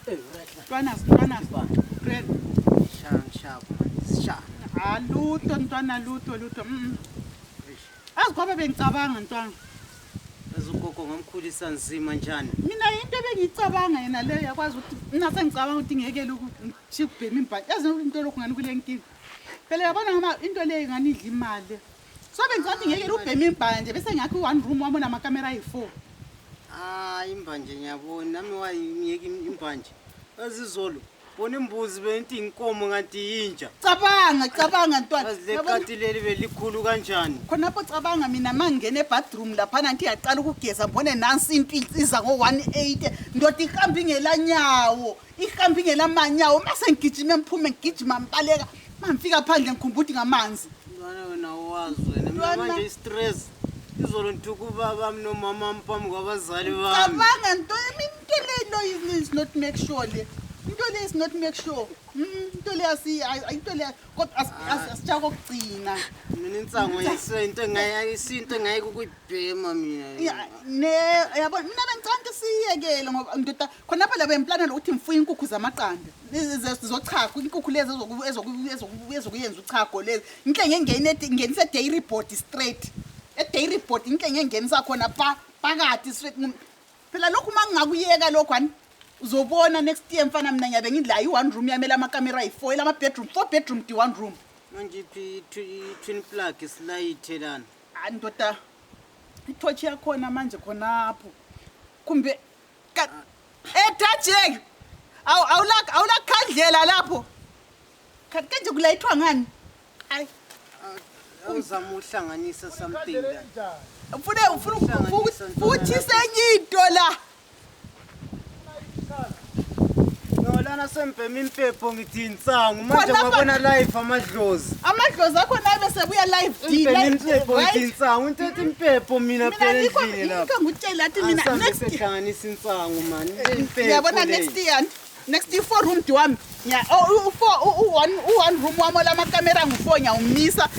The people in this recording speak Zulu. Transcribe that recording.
Ntwana, ntwana, Fred. Sha, sha. Ah, lutho ntwana, lutho, lutho. Azi ngoba bengicabanga ntwana. Yazi ugogo ngamkhulisa nzima njani? Mina into ebengiyicabanga yena leyo yakwazi ukuthi mina sengicabanga ukuthi ngiyekele ukuthi ukubhema imbhayi. Yazi into lokhu ngani kule nkinga. Phela yabona ngama into leyo ngani idla imali. So bengicabanga ukuthi ngiyekele ukubhema imbhayi nje bese ngakho i-one room wami onamakamera ayi-4. Ah, imbanje ngiyabona nami wayingiyeka imbanje. Yazi izolo bona imbuzi bento inkomo kanti yinja. Cabanga, cabanga ntwana. Yazi le Yabona- kati leli belikhulu kanjani? Khonapho cabanga mina mangingena ebathroom laphana ngithi ngiyaqala ukugeza ngibone nansi into iza ngo-180 ndoda ihambe ingelanyawo ihambe ingelamanyawo mase ngigijime ngiphume ngigijima ngibaleka ma ngifika phandle ngikhumbula ukuthi ngamanzi. Mntwana wena wazi wena. Mina Mntwana. manje i-stress. Izolo ngithuka ubaba nomama wami phambi kwabazali bami. Cabanga nto into le lo is not make sure le into le is not make sure. Into le asi into le kodwa asitshaka kokugcina. Mina insango into engayisinto engayike ukuyibhema mina. Ya, ne yabona mina bengicabanga ukuthi siyekele ngoba ndoda khonapha la bengiplanela ukuthi ngifuye inkukhu zamaqanda zochago inkukhu lezi ezokuyenza uchago lezi ngihle ngengene ngenise dairy board straight e-dairy board ngihle ngengenisa khona pa phakathi straight. Phela lokhu uma ngingakuyeka lokhu ani uzobona next year mfana mina ngiyabe ngidla i-one room yami elamakamera ayi-4 elama-bedroom 4 bedroom di one room. Manje iphi i-twin plug silayithe lana? Ah, ndoda ithochi yakhona manje khonapho kumbe etajeki awulakhandlela lapho kanti kanje kulayithwa ngani? Ayi. Awuzama uhlanganisa something la. Ufune ufuna futhi enye into la. No lana sembhema impepho ngithi insangu manje Khonapha- ngabona live amadlozi. Amadlozi akho naye besebuya live D, Ngibhema live, impepho ngithi right? insangu into ethi impepho mina Mina phela yikho endlini lapha. yikho ngikutshela athi mina Asambe next year sehlanganisa insangu man. Impepho. Uyabona leyi. next year next year 4 room di wami nya u-4 u-1 u-1 room wami olamakamera ngu-4 ngiyawumisa